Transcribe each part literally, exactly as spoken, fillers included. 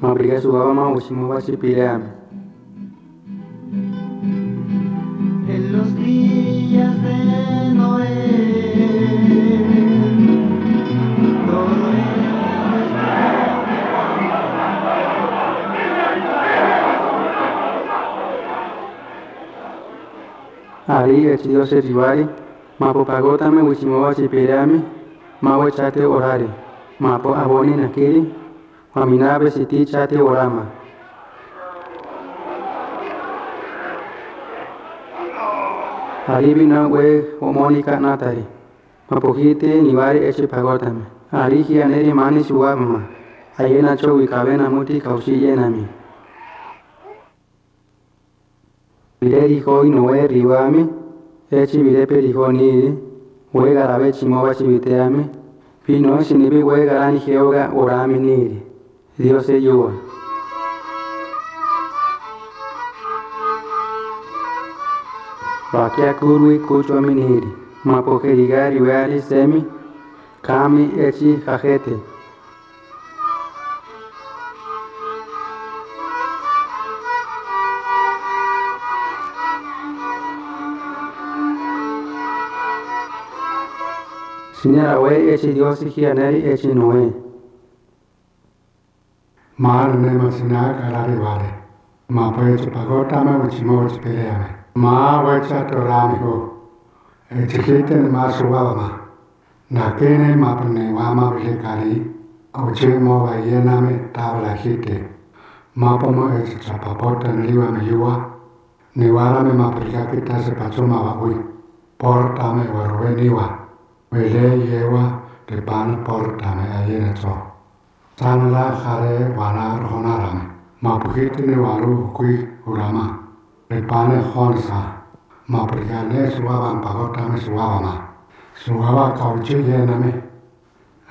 Mapriká suwábama wichimóba sipiréami. En los días de Noé, todo era Arí echi Diose riwári, mapu pakótame wichimóba sipiréami, ma wecháte oráre, mapu abóni nakíri, waminá besití cháte oráma. Arí binó we o'mónika nátari, mapu híte niwári echi pakótame, arí hiyaneri mani suwábama, ayénachó wikabé namúti kausí yénami. Biré rijó Noé riwámi, echi biré pe rijó níri, we garabé chimóba chibitéami, binó sinibí we gará nijéoga orámi níri, Diose yúwa. Bakiá kúruwi kúchwami níri, mapu jerigá riwéari semi, kámi echi jajéte. Siné rawé echi Diose hiyaneri echi Noé. Ma ne masiná karári wáre, mapu echi pakótame wichimóba sipiréami, ma wecháte orámi hu, echi híte nimá suwábama. Nakíne mapu niwáma bilé karí, oche'móba yénami tábala híte, mapu mu echi chapapóta nilíwame yúwa, niwárame mapu riká kitáse pachúma ba'wí, pórtame warubé níwa, bilé yéwa ripána pórtame ayénachó. Sanalá jaré waná rojonárame, mapu híte niwarú ukwí uráma, ripáne jónisa, mapu riyá ne suwábana pakótame suwábama, suwába kawuchí yénami,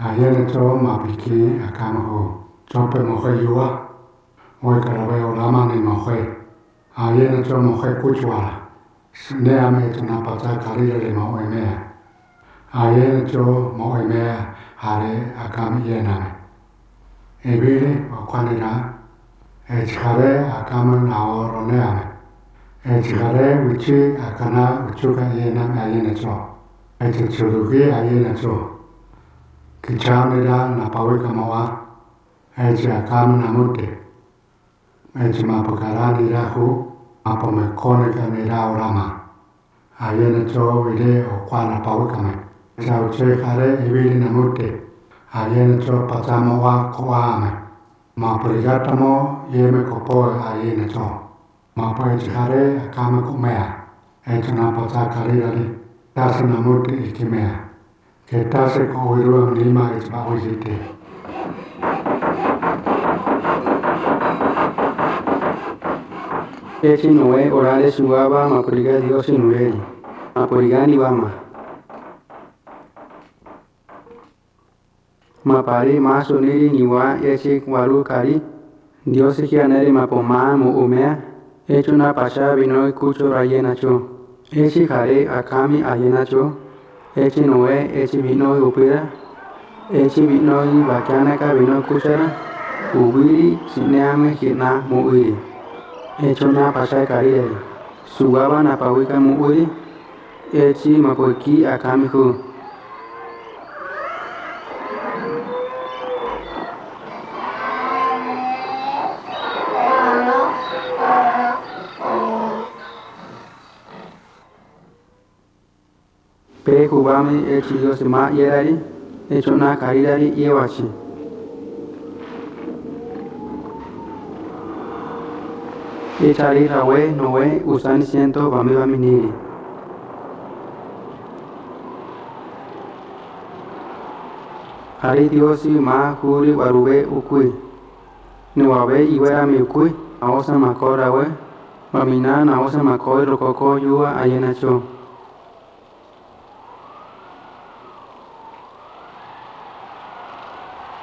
ayénachó mapu ikí akáma hu, chópe mojé yúwa, we karabé oráma ni mojé. Ayénachó mojé kúchwara, sinéami echi na pachá karílale mo'weméa. Ayénachó mo'weméa jaré akámi yénami. Ibíri okwánira, echi jaré akámi naoronéami. Echi jaré wichí akaná uchúka yénami ayénachó. Echi chulugí ayénachó. Kicháunira napawíka mowá, echi akámi namúte. Echi mapu kará nirá hu, mapu mekónika nirá oráma. Ayénachó wilé okwá napawíkame. Echi auché jaré ibíri namúte. Ayénachó pachá mowá ko'áame. Mapu rigá tamó yéme kopóe ayénachó. Mapu echi jaré akáme ko'méa. Echi na pachá karílali. Tasi namúte ikiméa. Ke tase ko'wirúami níma echi ba'wí híte. Echi Noé oráre suwába mapu rigá Diose nuléri, mapu rigá niwáma. Maparí ma suníri niwá echi warú karí, Diose hiyaneri mapu ma mu'uméa, echi na pachá binói kúchura ayénachó, echi jaré akámi ayénachó, echi Noé echi binói upíra, echi binói bakiánika binói kúchara, uwíri si'néami hiná mu'wíri. Echi na pachá karílali, suwába napawíka mu'wíri, echi mapu ikí akámi hu. Pe jubámi echi Diose ma yérari, echi na karílali yéwachi. Echári rawé Noé usáni siento bamí bamí níri. Arí Diose ma júri warubé ukwí. Niwabé iwérami ukwí, naósa makó rawé, waminá naósa makói rokóko yúwa ayénachó.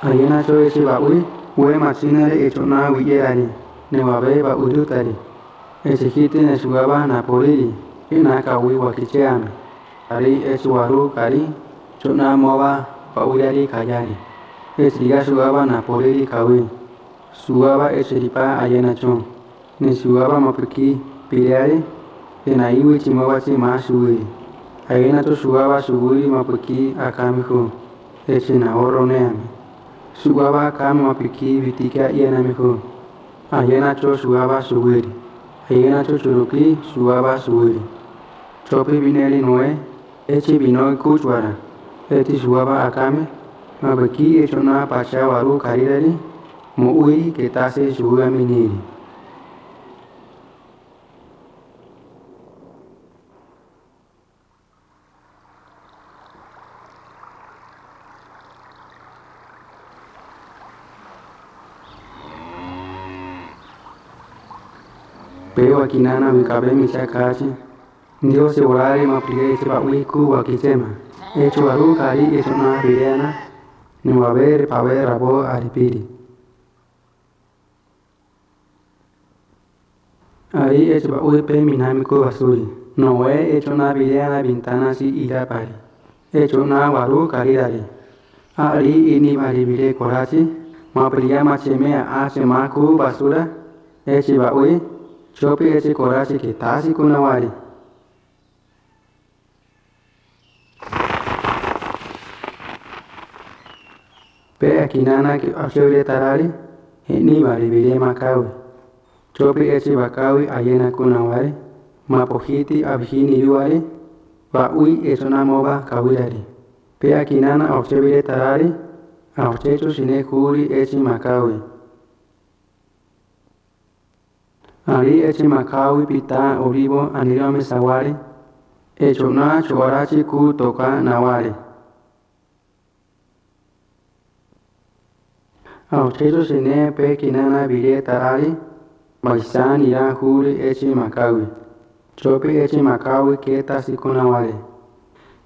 Ayénachó echi ba'wí, we machínare echi na wiyérari, newabé ba'wirútari. Echi híte ne suwába napuriri, echi na kawí wakichéami. Arí echi warú karí, echi na móba ba'wíyari kayári. Echi ríga suwába napuriri kawí. Suwába echeripá ayénacho, ne suwába mapukí piréare, enaí wichimóbachi ma suwíri. Ayénacho suwába suwíri mapukí akámi hu, echi naóronéami. Suwába akámi mapukí witíkia iyénami hu. Ayénacho suwába suwíri. Ayénacho churukí suwába suwíri. Chópi binéli Noé, echi binói kúchuara, echi suwába akámi, mapukí echoná pachá warú karílari, mo'wíri ketási suwíbami níri. Pe wakinána wikabé michá kachi, Diósi orári mapurigá echi ba'wí kú wakichéma, echi warú karí echoná biréana, niwabé ripawé rabó aripíri. Arí echi ba'wí pe minámi kú basúri, Noé echoná biréana bintánachi irápari, echoná warú karílari. Arí iníbari biré koráchi, mapurigá machiméa ache ma kú basúra, echi ba'wí, chópi echi koráchi ketási kunawári. Pe akinána ke auchébire tarári, eníbari biré makáwi. Chópi echi bakáwi ayéna kunawári, mapu híti abihí niyúwari, ba'wí echoná moba kawírari. Pe akinána auchébire tarári, auchécho siné júri echi makáwi. Arí echi makáwi pitá Olibo aniróme sawári, echoná cho'oráchi kú toká nawári. Auchécho siné pe kinána biré tarári, baisá nirá júri echi makáwi. Chópi echi makáwi ketási kunawári.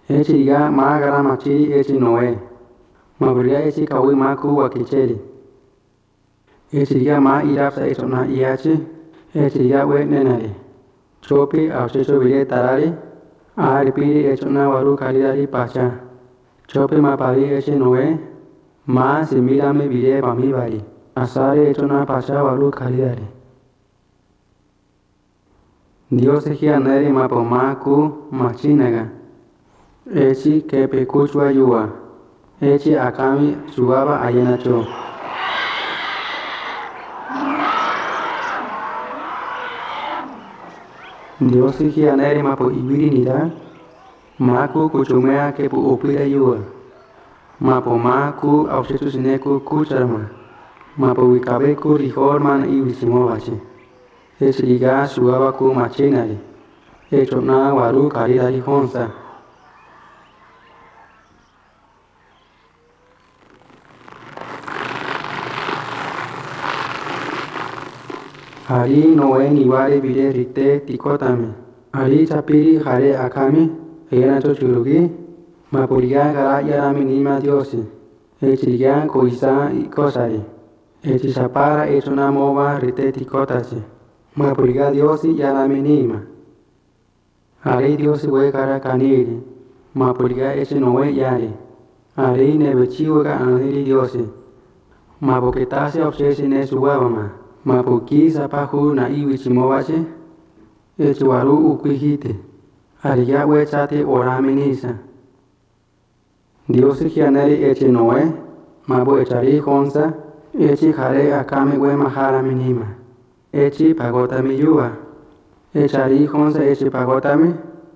Echi rigá ma garamachíri echi Noé. Mapurigá echi kawí ma kú wakichéri. Echi rigá ma irápsa echoná iyáchi, echi rigá we'nénari. Chópi auchécho biré tarári, aripíri echoná warú karílari pachá. Chópi maparí echi Noé, ma simírame biré bamíbari, asáre echoná pachá warú karílari. Diósi hiyaneri mapu ma kú machínaga. Echi kepe kúchua yúwa. Echi akámi suwába ayénacho. Diósi hiyaneri mapu iwíri nirá. Ma kú kuchuméa kepu upíra yúwa. Mapu ma kú auchécho siné kú kúcharama. Mapu wikabé kú rijórma na'i wichimóbachi. Echi rigá suwába kú machínari, echoná warú karílari hónsa. Arí Noé niwári biré rité tikótame. Arí chapíri haré akámi, eyénacho churukí, mapurigá kará yáramíni ma Diósi. Echi rigá koisá i'kósari. Echi sapára echoná moba rité tikótachi. Mapurigá Diósi yáramíni ma. Arí Diósi wekará kaníri, mapurigá echi Noé yári. Arí ne'e bichíwaka aníri Diósi. Mapu ketási auchéchi ne suwábama, mapu kísa pa jú na'i wichimóbachi, echi warú ukwí híte. Arigá wecháti orámi nísa. Diósi hiyaneri echi Noé, mapu echarí hónsa, echi haré akámi we maháramíni ma. Echi pakótami yúwa. Echarí hónsa echi pakótami,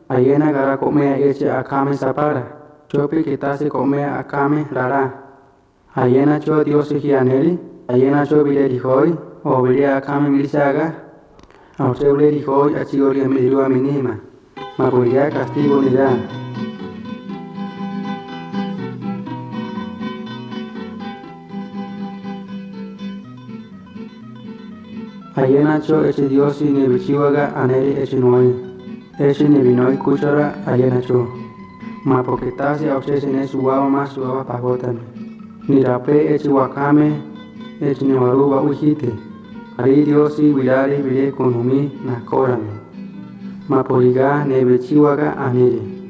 ayéna kará ko'méa echi akámi sapára, chópi ketási ko'méa akámi rará. Ayénacho Diósi hiyaneri, ayénacho biré rihói, o biré akámi mirísaga, auchébule rihói achigóriga mi'lirúami níma. Mapurigá kastígo nirá. Ayénacho echi Diósi ne'e bichíwaka anéri echi Noé. Echi ne'e binói kúchara ayénacho. Mapu ketási auchéchi ne suwábama suwába pakótame. Nirapé echi wakáme, echi newarú ba'wí híte. Arí Diósi wirári biré konumí nakóramme. Mapurigá ne'e bichíwaka aníri.